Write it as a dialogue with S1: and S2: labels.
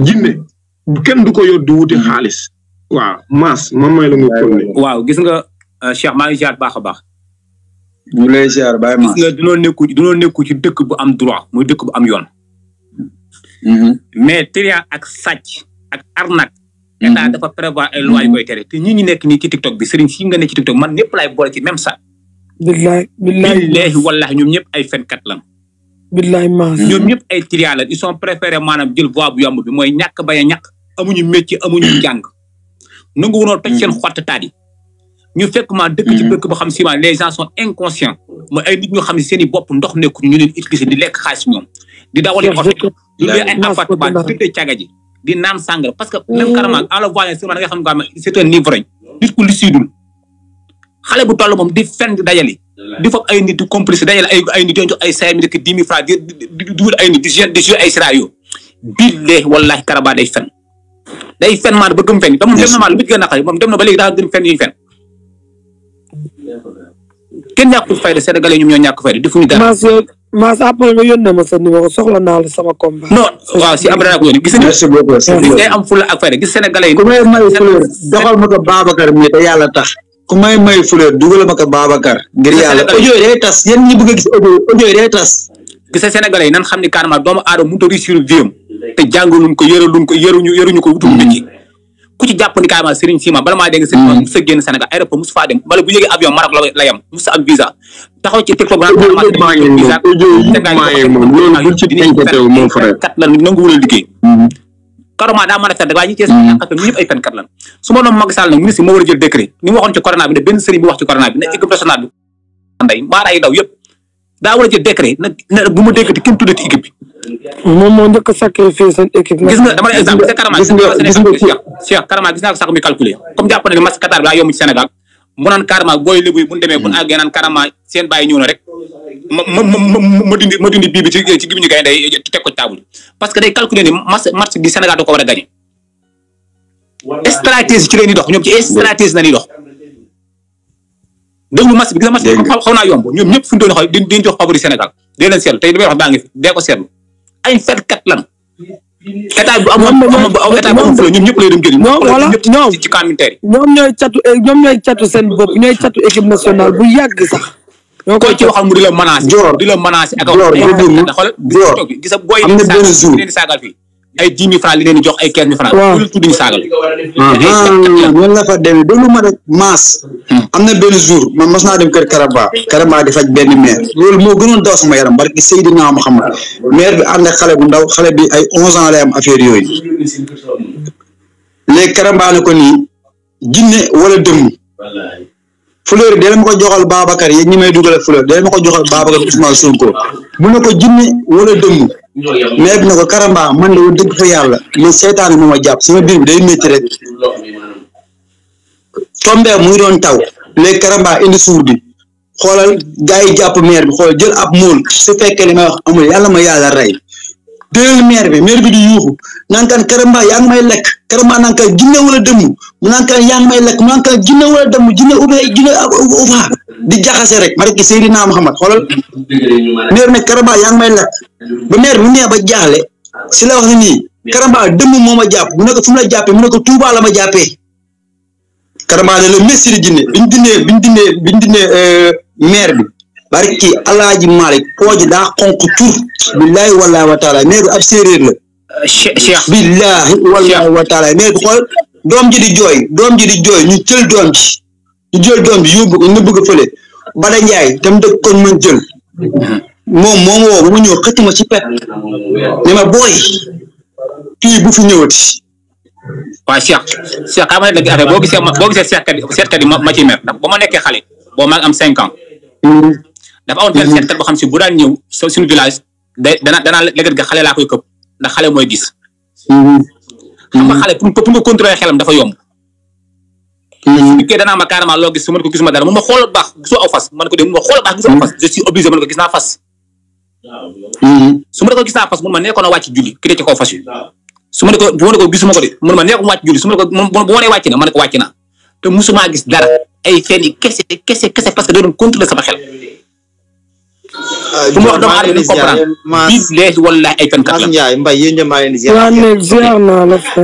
S1: jinne kenn du ko yor di wuti xaalis waaw maas ma may la nga konne
S2: waaw gis nga Cheikh maa ngi ziar baax a baax
S3: ñu lay ziar bàyyi maas
S2: gis nga dunoo nekku ci dëkk bu am droit muy dëkk bu am yoon mais trian ak sàcc ak arnaque état dafa prévoir ay loi yu koy tere te ñi nekk nii ci TikTok bi sëriñ si nga nekk ci TikTok man ñëpp laay boole ci même sac billahi wallahi ñoom ñëpp ay fenkat lan
S4: billahi maas
S2: ñoom ñëpp ay trian lan ils sont préférés maanaam jël voie bu yomb bi mooy ñàkk bañ a ñàkk amuñu métier amuñu jàng nangu wunoo toj seen xott taat yi ñu fekk ma dëkk ci dëkk ba xam si les gens sont inconscients mooy ay nit ñoo xam ne seen i bopp ndox nekku ñu leen utiliser di lekk xaalis ñoom di dawali oto di luy ay appartement di tëddee caga ji di naan sàngara parce que même carrément en le voyant seulement da nga xam ne c'est un ivrogne nit ku lisidul xale bu toll moom di fen di dajali di foog ay nit di complice dajale ay nit jox ay 5 000 ak 10 000 francs di dugal ay nit di jouer ay scénario billahi wallahi Karamba day fen maa ba gëm fen yi te moom dem na maa lu mit gën a naqari moom dem na ba léegi daa gën fen yi fen kenn ñàkkul fayda sénégalais ñoom ñoo ñàkk fayda defuñu dara
S4: maas après nga yónnee ma sa numéro soxla naa la sama combat
S2: non waaw si après naa ko yónnee gis nga day am fulla ak fayda gis sénégalais yi
S3: ku may may fleur doxal ma ko Babacar mi te yàlla tax ku may may fleur dugal ma ko Babacar ngir yàlla audio yi day tas yéen ñi bëgg a gis audio yi day tas
S2: gis nga sénégalais yi nan xam ni carrément doomu aadama mënut a réussir viam te jàngaluñ ko yëruñu ko wutum métier ku ci jàpp ni carrément Serigne Sima bala maa dégg Serigne musa génn Sénégal aéroport musu faa dem wala bu yëgee avion Maroc la yam musa am visa taxaw ci TikTok kat lan nangu wula liggéey Karamba daa mën a fen rek waaye ñi ci ñëpp ay fenkat lan su ma doon Macky Sall nag ministre moo war a jël décret ni mu waxoon ci corona bi ne benn Serigne bi wax ci corona bi ne équipe nationale bi nday maara yi daw yëpp daa war a jël décret nag bu ma déggati kenn tuddati équipe bi
S4: moom moo njëkk a sacrifier seen équipe
S2: gis nga dama lay exemple c'est Karamba Cheikh Karamba gis naa ko sax muy calculer comme jàpp na ne match Qatar bi daa yomb ci Sénégal mu naan Karamba booy lébu yi bu ñu demee bu ñu àggee naan Karamba seen bàyyi ñëw na rek ma dindi bii bi ci gibi ñu gaynde teg ko ci table parce que day calculer ni match bi Sénégal da ko war a gagné stratégie ci leen di dox ñoom ci stratégie na ñuy dox déglu match bi gis nga match bi xaw naa yomb ñoom ñëpp fu ñu doon xool di jox favori Sénégal dee leen seetlu tey li may wax baa ngi fi dee ko seetlu ay fenkat lan état bu amoon état bu amoon fële ñoom ñëpp lay dem jëli ñoom ci commentaire yi
S4: ñoom ñooy catu seen bopp ñooy catu équipe nationale bu yàgg sax
S2: ñoo koy ci waxal mu di la menacer ak xool gis nga booy leen saagal fii ay 10 000 francs li leen di jox ay 15 000 francs loolu tudduñu saagal
S3: ñoom la fa demee déglu ma rek maas am na benn jour man mas naa dem kër Karamba di faj benn mère loolu moo gënoon daw sama yaram barki Seydina Muhammad mère bi ànd ak xale bu ndaw xale bi ay 11 ans lay am affaire yooyu léegi Karamba ne ko nii jinne wala dëmm fleur yi dee ma ko joxal Babacar yéen ñi may dugal fleur dee ma ko joxal Babacar Ousmane Sonko mu ne ko jinne wala dëmm mais bi ne ko Karamba man de dëgg fa yàlla man seytaane moo ma jàpp sama biir bi day métti rek tombé mu ngi doon taw léegi Karamba indi suur bi xoolal gars yi jàpp maire bi xoolal jël ab mool su fekkee li may wax amul yàlla ma yàlla rey déel maire bi di yuuxu naan kan Karamba yaa ngi may lekk Karamba naan kan jinne wala dëmm mu naan kan yaa ngi may lekk mu naan kan jinne wala dëmm jinne ufa di jaxase rek ma rek Seydina Muhammad xoolal maire ne Karamba yaa ngi may lekk ba maire bi mu nee ba jaaxle si la wax ne nii Karamba dëmm moo ma jàpp mu ne ko fu mu la jàppee mu ne ko Touba la ma jàppee Karamba ne la messi di jinne biñ dindee maire bi barki Alaaji Malick pooji daa xonk tur billahi wallahi wa taala maire bi ab séeréer la
S2: Cheikh
S3: billahi wallahi wa taala maire bi xool doom ji di jooy ñu jël doom ji yóbbu ko ñu bëgg fële Bada Njaay tam dëkk kon mën jël moom woo ba mu ñëw xëcc ma ci pet ne ma booy fii bu fi ñëwati
S2: waaw Cheikh xam nga nag affaire boo gisee seetkat yi ma ciy mer ba ma nekkee xale boo maa ngi am 5 ans dafa amoon benn seetkat boo xam si bu daan ñëw suñu village danaa léegi ga xale laa koy këpp ndax xale mooy gis xam nga xale pour nga contrôler xelam dafa yomb su dikkee danaa ma carrément loo gis su ma ne ko gisuma dara mu ma xool baax gisoo aw fas ma ne ko dem ma xool baax gisoo aw fas je suis obligé ma ne ko gis naa fas su ma ne ko gis naa fas mun ma nekkoon a wàcc julli ki de ci kaw fas yi su ma ne ko gisuma ko de mun ma nekkoon wàcc julli su ma ne ko bu ma nee wàcc na ma ne ko wàcc na te musuma gis dara ay fen yi kese parce que da doon contrôler sama xel fu mu wax doomu aadama comprendre bi lees wallahi ay fenkat la
S5: Ndiaye Mbaye yéen ñëpp maa leen di ziar.
S4: waa ne ziar naa la fa.